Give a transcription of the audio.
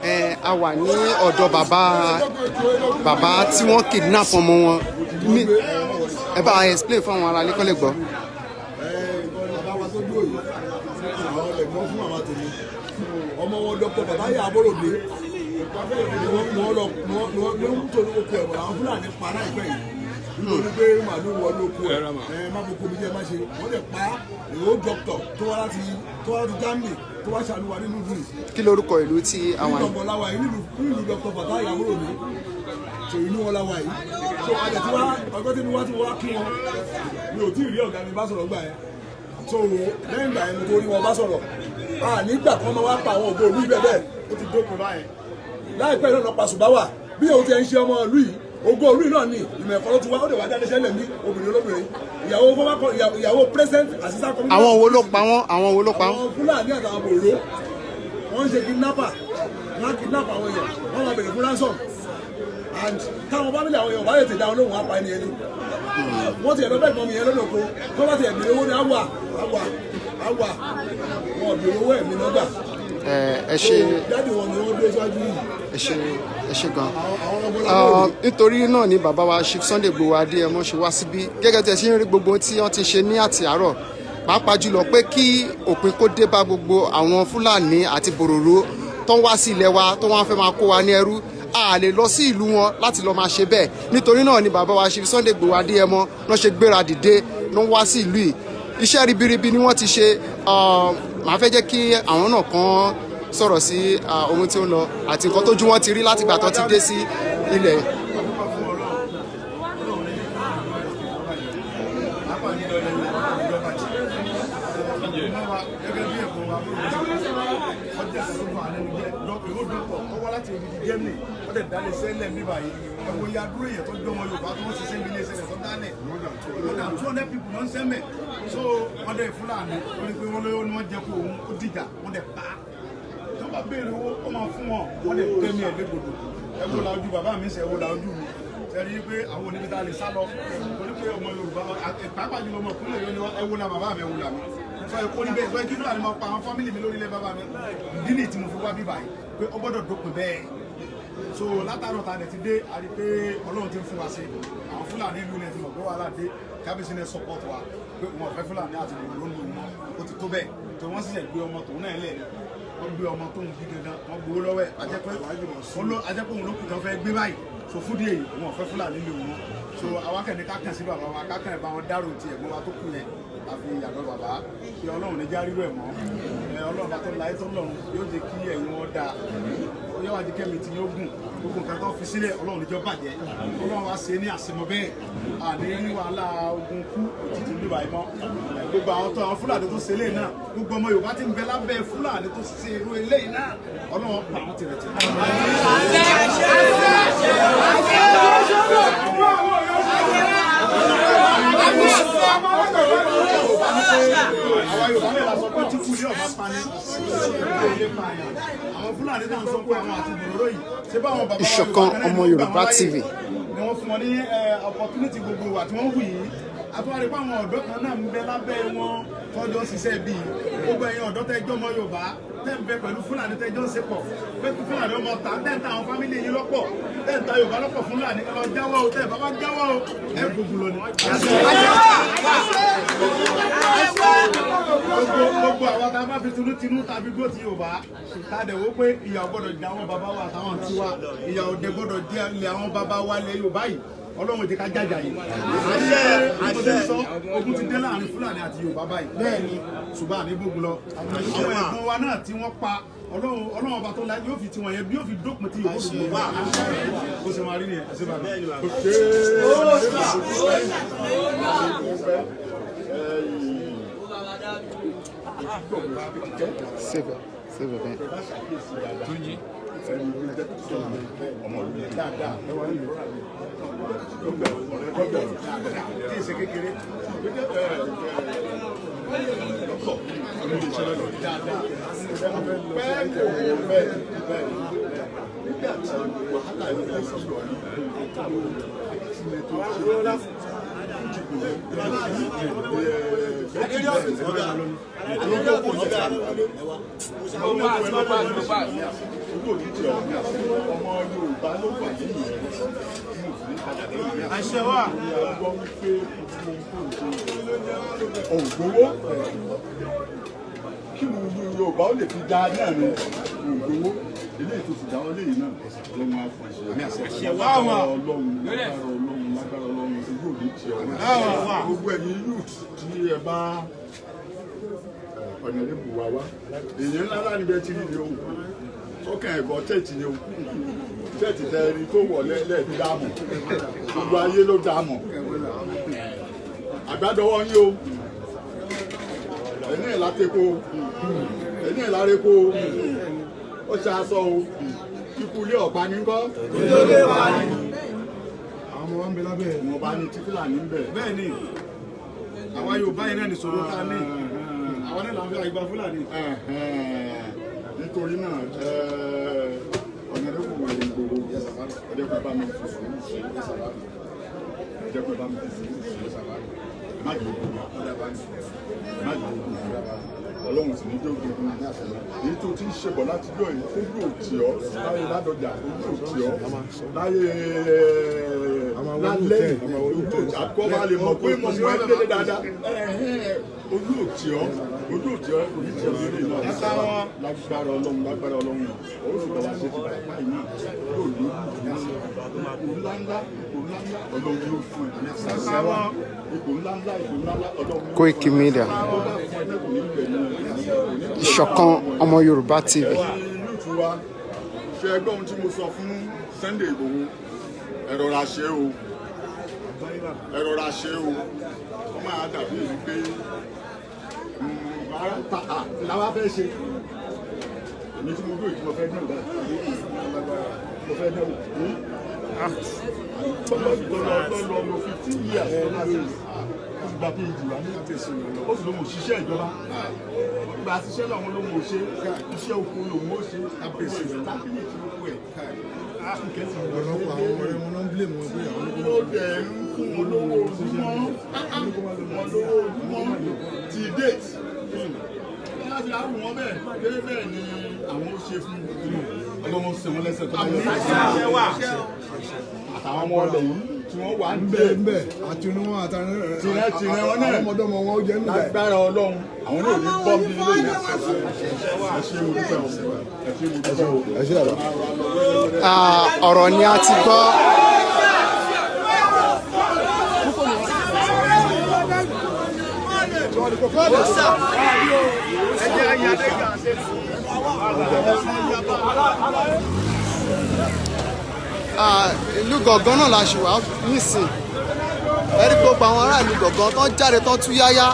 Ẹ a wà ní ọ̀dọ̀ bàbá bàbá tí wọ́n kidnap ọmọ wọn. Ẹ bá a explain fún àwọn ará ilé kó lè gbọ́. Bàbá wa tó dúró yìí, àwọn ẹ̀gbọ́n fún àwọn tèmi, ọmọ wọn Dr. Fatai Aborode ni wọ́n ni wọ́n lọ ni wọ́n ni wọ́n ní wọ́n tó ní oko ẹ̀bọ̀n àwọn Fúlàní pa láìpẹ́ yìí, nítorí pé màálù wọ lóko ẹ̀ ẹ̀ má boko mi jẹ́ má ṣe. Wọ́n lè pa èrò dọ́kítọ̀ tó wá láti Germany, tó wá ṣàánú wa nínú ìlú yìí. Kí lorúkọ ìlú tí àwọn Nílùú ọ̀gbọ̀n láwa yìí, nílùú Dr. Fatai Aborode tó inú wọn láwa yìí. So adẹ̀ tí wá ọjọ́ tí mi wá tí mo wá kí wọn, mi ò tí ì rí ọ̀gá mi bá sọ̀rọ̀ gbà yẹn. So lẹ́yìn ìgbà yẹn mo tó rí wọn bá sọ̀rọ̀. A nígbà kan máa wá pa àwọn ògo ìlú ibẹ̀ bẹ́ẹ̀, ó ti dópin báyẹn. Láìpẹ́ náà lọ pa Ṣùbáwà bí òun ti ẹ̀ ń ṣe ọmọ ìlú yìí, ògo ìlú yìí náà ni ìmọ̀ ẹ̀kọ́ ló ti wá, ó dẹ̀ wá jáde sẹ́lẹ̀ ní obìnrin olóbìnrin, ìyàwó former ìyàwó present assistant commissioner. Àwọn wo ló pa wọ́n? Àwọn wo ló pa wọ́n? Àwọn Fúlàní àtàwọn bòrò, wọ́n ń ṣe kidnapper. Wọ́n á kidnap àwọn èèyàn, wọ́n máa bèrè fún ransom, and táwọn family àwọn èèyàn bá lè tètè dá wọn lóhùn, á pa ẹni ẹni. Wọ́n ti ẹ̀rọ bẹ́ẹ̀ gbọ́n mi yẹn lọ́nà oko tó bá ti ẹ̀ bèrè owó ní àwà àwà àwà, wọn ò bèrè owó ẹ̀mí náà gbà. Ẹ ẹ ṣe. Daddy wọn ni wọ́n dé síwájú yìí. Ẹ ṣe, ẹ ṣe gan. Àwọn ọmọ Nítorí náà ni bàbá wa Chief Sunday Igboho Adéyẹmọ ṣe wá síbí, gẹ́gẹ́ tí ẹ ṣe ń rí gbogbo ohun tí wọ́n ti ṣe ní àti àárọ̀, pàápàá jùlọ pé kí òpin kó dé bá gbogbo àwọn Fúlàní àti bòròró tó ń wá sí ilẹ̀ wa, tó wọ́n fẹ́ máa kó wa ní ẹrú. A lè lọ sí ìlú wọn láti lọ máa ṣe bẹ́ẹ̀. Nítorí náà ni bàbá wa Chief Sunday Igboho Adéyẹmọ náà ṣe gbéra dìde ló ń wá sí ìlú yìí. Iṣẹ́ ribiribi ni wọ́n ti ṣe. Màá fẹ́ jẹ́ kí àwọn náà kàn sọ̀rọ̀ sí ohun tí ó ń lọ àti nǹkan tójú wọn ti rí látìgbà tó ti dé sí ilẹ̀. Adúpẹ́ fún Ọlọ́run. Ọlọ́run ní pápá nílò ilẹ̀ ìjọba jì wa gẹ́gẹ́ bí ẹ̀kọ́ wa bí wọ́n jẹ́ ẹ̀kọ́ tó fà lẹ́nu jẹ́ ìwé dọ́kítọ̀ tó wá láti odidi Germany, wọ́n dẹ̀ dálé sẹ́lẹ̀ ní báyìí. Ẹ̀wọ̀n ya dúró èèyàn tó jọmọ Yorùbá tó ń ṣiṣẹ́ nílé iṣẹ́ rẹ̀ tó dálẹ̀, more than 200 people ló ń sẹ́mẹ̀. So wọ́n dẹ̀ Fúlàní lórí pé wọ́n lóyún ni wọ́n jẹ́ kó òun ó dìjà, wọ́n dẹ̀ pa á. Tó bá béèrè owó, ó máa fún wọn, wọ́n dẹ̀ tẹ́mi ẹ̀ légbodò. Ẹ wo la ojú bàbá mi sẹ́, ẹ wo la ojú mi sẹ́ni pé àwọn oníbi tá a lè sá lọ, torí pé ọmọ Yorùbá, pàápàá jùlọ ọmọ ìpínlẹ̀ Ọ̀yọ́ ni wá. Ẹ wo la bàbá mi, ẹ wo la mi sọ ẹ kó níbẹ̀ sọ ẹ kí Fúlàní máa pa àwọn family mi lórí ilẹ̀ bàbá mi. Ìdí nìyí tí mo fi wá bí báyìí pé ó gbọ́dọ̀ dópin bẹ́ẹ̀. So látàrọ̀ ta dẹ̀ ti dé, a rí pé Ọlọ́run ti ń fún wa ṣe. Àwọn Fúlàní ìlú ilẹ̀ ti mọ̀ pé wàhálà dé. Kábíyèsí ní support wa pé wọn ò fẹ́ Fúlàní àti ìlú ló ń lò wọn, ó ti tó bẹ́ẹ̀. Tó wọ́n sì ṣẹ̀ gbé ọmọ tòun náà lẹ̀ ni wọ́n gbé ọmọ tóun bí gangan, wọ́n gbowó lọ́wọ́ ẹ̀. Ajẹ́pẹ́ òun ló kù tán fẹ́ gbé báyìí. So fún díẹ̀ yìí, wọn ò fẹ́ Fúlàní lè wọn. So àwa kẹ́ni ká kàn sí bàbá wa, ká kàn bá wọn dárò ti ẹ̀gbọ́n wa tó kù yẹn, àfi àdó bàbá kí Ọlọ́run ní já rírò ẹ̀ mọ́ ẹ. Ọlọ́run bá tó láyé tó lọ́run yóò jẹ́ kí ẹ̀yin wọn dáa, yóò wá jẹ́ kẹ́mi tí yóò gùn. Gbogbo nǹkan tó fi sílẹ̀, Ọlọ́run níjọ́ bàjẹ́. Ọlọ́run wá ṣe ní àṣemọ bẹ́ẹ̀, àní rí wàhálà ogun kú òjijì níbà yìí mọ́. Gbogbo àwọn tó àwọn Fúlàní tó ṣe eléyìí náà, gbogbo ọmọ Yorùbá tí ń bẹ lábẹ́ Fúlàní tó ṣe irú eléyìí náà, Ọlọ́run pa àwọn tìrẹ̀tìrẹ̀. Àwa Yorùbá lè la sọ pé tí kú ní ọba pani ilé pààyàn. Àwọn Fúlàní náà sọ pé àwọn àti bòróró yìí ṣé báwọn bàbá wa Ìṣọ̀kan Yorùbá kan náà Ọmọ ní Yorùbá gbà wọ́n láyè TV. Ni wọ́n fún wọn ní opportunity gbogbo wa tí wọ́n wù yìí. Àtúwárí pé àwọn ọ̀dọ́ kan náà ń bẹ lábẹ́ wọn tọ́jọ́ ń ṣiṣẹ́ bíi gbogbo ẹ̀yin ọ̀dọ́ tẹ́jọ́ ọmọ Yorùbá tẹ́ ń bẹ pẹ̀lú Fúlàní, tẹ́jọ́ ń ṣe pọ̀ pé kí Fúlàní ọmọ ta, tẹ́ ń ta àwọn family yín lọ́pọ̀, tẹ́ ń ta Yorùbá lọ́pọ̀ Fúlàní, ẹ lọ jáwọ́ o. Tẹ́ ẹ bá wá jáwọ́ o, ẹ gbógun lọ ni. Gbogbo àwọn tá a bá fi tinútinú tàbí gbó ti Yorùbá, tá a dẹ̀ wó pé ìyà ò gbọ́dọ̀ jẹ àwọn bàbá wa àtàwọn tiwa, ìyà ò dẹ̀ gbọ́dọ̀ jẹ ilẹ̀ àwọn bàbá wa ilẹ̀ Yorùbá yìí, Ọlọ́run jẹ́ ká jàjà yìí. Àṣẹ àṣẹ. Sọ ogun ti dé láàrin Fúlàní àti Yorùbá báyìí. Bẹ́ẹ̀ni, ṣùgbọ́n àní gbógun lọ. Àwọn ẹ̀gbọ́n wa náà tí wọ́n pa, Ọlọ́run, Ọlọ́run ọba tó la yóò fi tiwọn yẹn bí yóò fi dópin tí Yorùbá lòun wà. Ó ṣe máa rí nìyẹn. Àṣẹ bàbá. Save it. Save it, man. Dáadáa tí ì ṣe kékeré dáadáa bẹ́ẹ̀ kò bẹ́ẹ̀ bẹ́ẹ̀. Nígbà tí wàhálà yìí lọ sí ọ̀rọ̀ ìtàwọn tilẹ̀ tó ṣe Ọmọ Yorùbá ló wà nínú ẹ̀ Àṣẹ wà. Gbọ́ wípé ògbówó kí ni Yorùbá ó lè fi dá náà ni ògbówó ilé ètò ìdáwọ́ léyìí náà lọ́wọ́ á fún ẹ̀ṣẹ̀ lágbára Ọlọ́run, lágbára Ọlọ́run, lágbára Ọlọ́run, ojú òní ti ọ̀. Gbogbo ẹ̀yin youth tí ẹ bá ọ̀nàdébù wa wá, èèyàn ńlá ńlá níbẹ̀ tí rí ni o, sọ́kàn ẹ̀gọ́ tẹ̀tì ni o, tẹ̀tì tẹ ẹni tó wọ̀ lẹ́ẹ̀fi dáàmú, gbogbo ayé ló dáàmú. Àgbàdọwọ́ yín o, ẹ̀ní ẹ̀ látẹ̀kọ́, ẹ̀ní ẹ̀ lárẹ́kọ́, ó ṣe aṣọ o, ikú ilé ọ̀pá ní kọ́. Àwọn ọmọ wa ń bẹ lábẹ́ ẹ̀. Wọn bá ní tí Fúlàní ń bẹ̀. Bẹ́ẹ̀ ni, àwa Yorùbá yìí náà ní sọ̀rọ̀ tá a ní. Àwọn náà là ń fi àyígbá Fúlàní. Nítorí náà, ọ̀nàdẹ́kùn wà ní gbogbo ọ̀dẹ́kùn bá mi fi sùúrù sí, ọ̀dẹ́kùn bá mi fi sùúrù sí, má jẹ́ ogun, má jẹ́ ogun, Ọlọ́run sì ní jẹ́ ogun. Èyí tó ti ń ṣe bọ̀ láti jọ yìí, ojú òtí ọ́ láyé Ládọjà, ojú òtí ọ́ láyé lálẹ́, ojú òtí àkọ́ bá lè mọ̀ pé mo mọ̀ ẹ́ délé dáadáa, ojú òtí ọ́, ojú òtí ọ́ kò ní tiẹ̀ lórí náà, lágbára Ọlọ́run, lágbára Ọlọ́run, ó sì bá wa ṣe ti bàbá yìí náà yóò lójú ipò ńláńlá, ipò ńláńlá Ọlọ́run yóò fún ẹ, ipò ńláńlá, ipò ńláńlá Ọlọ́run yóò Koiki Media, Ìṣọ̀kan Ọmọ Yorùbá TV. Youth wa, ṣe ẹgbẹ́ ohun tí mo sọ fún Sunday Igboho, ẹ rọra ṣe o, ẹ rọra ṣe o, ó máa dàbí èyí pé ara ta à làwa fẹ́ ṣe. Èmi tí mo dúró tí mo fẹ́ dẹ́wò báyìí, mo fẹ́ dẹ́wò lọ́lọ́ lọ 15 years ó sì gba PhD wá ní, ó sì lóun ò ṣiṣẹ́ ìjọba, gba ṣiṣẹ́ lọ́wọ́, lóun ò ṣe iṣẹ́ oko, lòun ò ṣe tábìlì oko ẹ̀. Ọ̀pọ̀lọpọ̀ àwọn ọ̀rẹ́ wọn náà ń blame wọn pé àwọn Ó dẹ̀ ń fún wọn lówó ojúmọ́, wọn lówó ojúmọ́ ti date láti àrùn wọn bẹ́ẹ̀ pé bẹ́ẹ̀ ni àwọn ó ṣe fún Ọlọ́run ṣe wọn lẹ́sẹ̀ tó bá yẹ. Àtàwọn ọmọ ọlẹ̀ yìí tí wọ́n wà ń Ń bẹ bẹ̀ ń bẹ àti inú wọn àtàwọn Tìrẹ tìrẹ wọn náà. àwọn ọmọdọ́mọ wọn ó jẹ́ ń bẹ. Lágbára Ọlọ́run, àwọn náà ò ní bọ́ bí ilé yìí. Ẹ ṣé, mo dúpẹ́ o, ẹ ṣé, mo dúpẹ́ o. Ẹ ṣé àbá. Ah, ọ̀rọ̀ ni a ti gbọ́. Ah, ìlú Gàngán náà la ṣì wà nísìn. Ẹ̀rí gbogbo àwọn ará ìlú Gàngán tó ń jáde, tó ń tú yáyá.